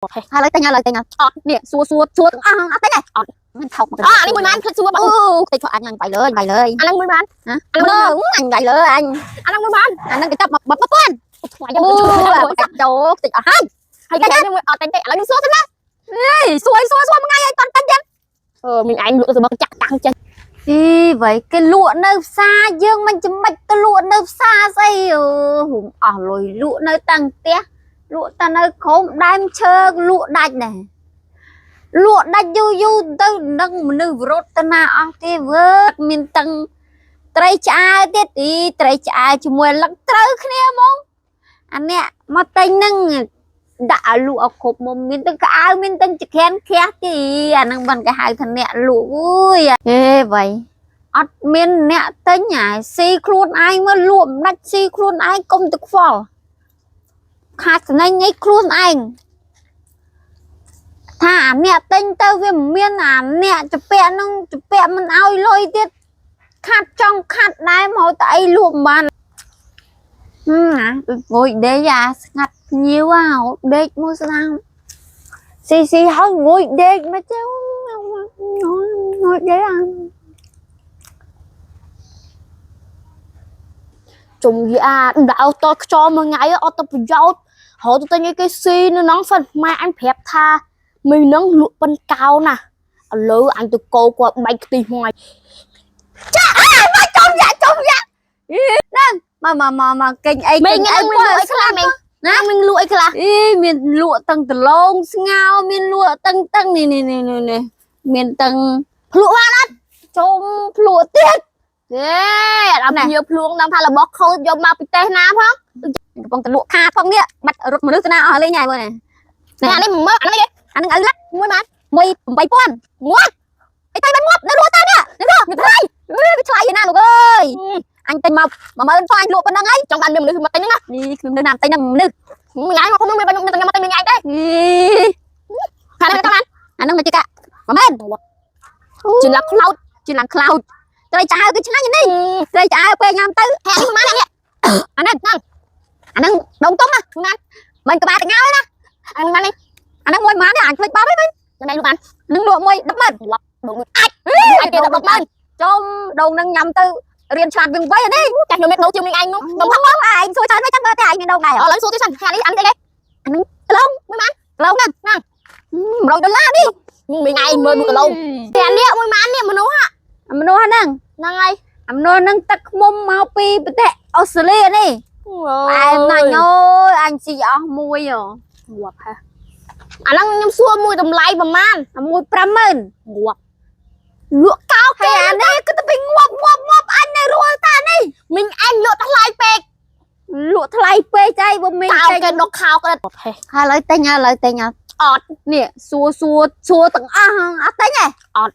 ហើយឡើយទិញហើយឡើយទិញអត់នេះសួរសួរសួរទាំងអស់អត់ទិញទេអត់មិនថោកមក អអានេះមួយម៉ានភ្លេចសួរបង អូតិចអញអញបាយលើបាយលើ អាហ្នឹងមួយម៉ាន អាហ្នឹងអញបាយលើអញ អាហ្នឹងមួយម៉ាន អាហ្នឹងគេចាប់មក1000 ថ្លៃ អូ យ៉ាង កាច់ចូលតិចអស់ហើយ ហើយគេនេះមួយអត់ទិញទេឥឡូវខ្ញុំសួរសិនណា ហេសួរសួរសួរមួយថ្ងៃឲ្យតន់ទិញទៀត អឺមីងឯងលក់សម្បកចាក់តាំងចេះ អីវ៉ៃគេលក់នៅផ្សារយើងមិនចំណិចទៅលក់នៅផ្សារស្អីអូហុំអស់លុយលក់នៅតាំងផ្ទះលក់តានៅក្រោមដើមឈើលក់ដាច់ណែលក់ដាច់យូរយូរទៅនឹងមនុស្សរត់ទៅណាអស់ទេវើមានតឹងត្រីឆ្អើទៀតអីត្រីឆ្អើជាមួយលឹកត្រូវគ្នាហ្មងអាអ្នកមកទិញនឹងដាក់ឲ្យលក់ឲ្យគ្រប់មុំមានទាំងក្អៅមានទាំងចក្រានខ្ទះទីអាហ្នឹងមិនគេហៅថាអ្នកលក់អើយហេវ៉ៃអត់មានអ្នកទិញអាស៊ីខ្លួនឯងមកលក់មិនដាច់ស៊ីខ្លួនឯងកុំទៅខ្វល់ខាតចំណេញអីខ្លួនឯងថាអាអ្នកទិញទៅវាមិនមានអាអ្នកជពាក់នឹងជពាក់មិនឲ្យលុយទៀតខាត់ចង់ខាត់ដែរមកតែអីលក់មិនបានហឹមអាដូចងួយដេកអាស្ងាត់ភ្ញៀវអាដេកមួយស្ដាំស៊ីស៊ីហើយងួយដេកមកទៅងួយដេកអា ជុំយ៉ាដៅតខ្យល់មួយថ្ងៃអត់ទៅប្រយោជន៍រហូតទៅទិញឲ្យគេស៊ីនៅហ្នឹងសិនម៉ែអញប្រាប់ថាមីងហ្នឹងលក់ប៉ុនកោណាឥឡូវអញទៅកោគាត់បែកខ្ទិះមក ចំយ៉ាចំយ៉ាហ្នឹងមកមកមកមកកេញអី មីង កេញអី មីងលក់អីខ្លះមីងណាមីងលក់អីខ្លះ អីមានលក់ទាំងដលងស្ងោមានលក់ទាំងទាំងនេះនេះនេះនេះមានទាំង ភ្លក់បាន អត់ជុំភ្លក់ទៀត ទេអត់ដល់ភ្ញៀវភ្លួងដឹងថារបស់ខូចយកមកពីទេសណាផង កំពុងតែលក់ខាតផងនេះបាត់រត់មនុស្សទៅណាអស់លេងហើយមើលនេះ អានេះមើលអានេះ អានឹងឪឡា មួយម៉ាន មួយ8000ងាប់អីទៅបានងាប់នៅរស់តានេះនៅរស់វាថ្លៃវាថ្លៃឯណាលោកអើយអញទិញមក10000ផងអញលក់ប៉ុណ្ណឹងហើយ ចង់បានមានមនុស្សមកទិញហ្នឹងណា នេះគ្មានមនុស្សណាទិញហ្នឹងមនុស្ស មួយថ្ងៃមកខ្ញុំមានខ្ញុំមកទិញមួយថ្ងៃទេ អី ខាងនេះតាម អានឹងមកជិះកា10000 ជាឡាក់ខ្លោច ជាឡើងខ្លោចត្រីឆ្អើគឺឆ្ងាញ់នេះត្រីឆ្អើពេលញ៉ាំទៅ អានេះមួយម៉ាននេះ អាហ្នឹងហ្នឹងអាហ្នឹងដងទុំណាមិនក្បាលតងើណា អានេះម៉ាននេះ អាហ្នឹងមួយម៉ាននេះអញភ្លេចបាត់ហើយ ណែលក់បាន នឹងលក់មួយ100,000 ដងអាចអាចគេ100,000 ចុំដងហ្នឹងញ៉ាំទៅរៀនឆ្លាតវិញវៃអានេះ ចាស់ខ្ញុំមានដូងជាងមីងឯងនោះ ដងផងឯងសួរច្រើនមិនចាំមើលតែឯងមានដងដែរ ឥឡូវសួរទៀតសិនអានេះអានេះគេ ក្លងមួយម៉ានក្លងហ្នឹងហ្នឹង100ដុល្លារនេះ មីងឯងមើលមួយកឡូតែនេះមួយម៉ាននេះមនុស្ស មនុស្សហ្នឹង ហ្នឹងហើយ មនុស្សហ្នឹងទឹកខ្មុំមកពីប្រទេសអូស្ត្រាលីនេះផ្អែមណាស់អើយអញស៊ីអស់មួយហ៎ ងាប់ហ่ะអាហ្នឹងខ្ញុំសួរមួយតម្លៃប្រហែល មួយ50000 ងាប់លក់កោ ហើយអានេះគឺទៅពីងាប់ងាប់ងាប់អញនៅរួលតានេះ មីងឯងលក់ថ្លៃពេក លក់ថ្លៃពេកអីបើមីង កោគេដុកខោគេហេ ហើយឡើយទិញហើយឡើយទិញហើយ អត់ នេះសួរសួរសួរទាំងអស់អត់ទិញទេ អត់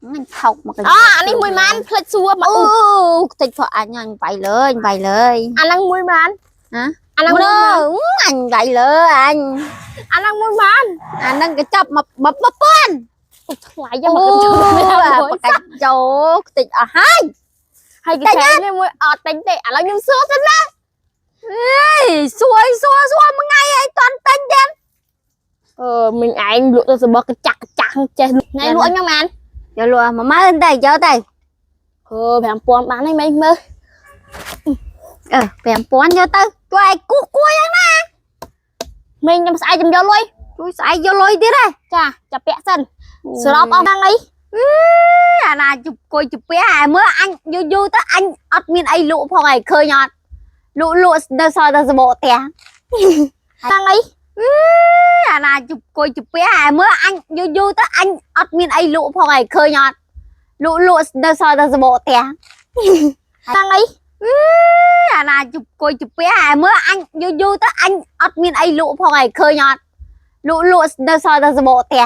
អញថោកមក អអានេះមួយម៉ានភ្លេចសួរមក អូតិចផងអញអញបាយលើអញបាយលើ អាហ្នឹងមួយម៉ាន ហ៎ អាហ្នឹង មើ មួយ លអញបាយលើអញ អាហ្នឹងមួយម៉ាន អាហ្នឹងកញ្ចប់មក1000 ថ្លៃយ៉ាង អូ មក បកាច់ចូលតិចអស់ហើយ ហើយគេចែកនេះមួយអត់ទិញទេឥឡូវខ្ញុំសួរសិនណា សួរសួរសួរមួយថ្ងៃអីតន់ទិញទៀត អឺមីងឯងលក់ទៅសម្បកកចាក់កចាក់ចេះថ្ងៃលក់ខ្ញុំម៉ាន យកលក់10000ទៅយកទៅ អឺ5000បានហើយមីងមើល អឺ5000យកទៅជួយឲ្យគោះគួយហ្នឹងណា មីងខ្ញុំស្អែកខ្ញុំយកលុយ ជួយស្អែកយកលុយទៀតហ៎ ចាចាប់ពាក់សិនសរុបអស់ហ្នឹងអី អាណាជប់គួយជពាក់ហើយមើលអញយូរយូរទៅអញអត់មានអីលក់ផងហើយឃើញអត់លក់លក់នៅសល់តែសបកផ្ទះ ហ្នឹងអី អាណាជប់គួយជពាក់ហើយមើលអញយូរយូរទៅអញអត់មានអីលក់ផងហើយឃើញអត់លក់លក់នៅសល់តែសបកផ្ទះ ហ្នឹងអី អាណាជប់គួយជពាក់ហើយមើលអញយូរយូរទៅអញអត់មានអីលក់ផងហើយឃើញអត់លក់លក់នៅសល់តែសបកផ្ទះ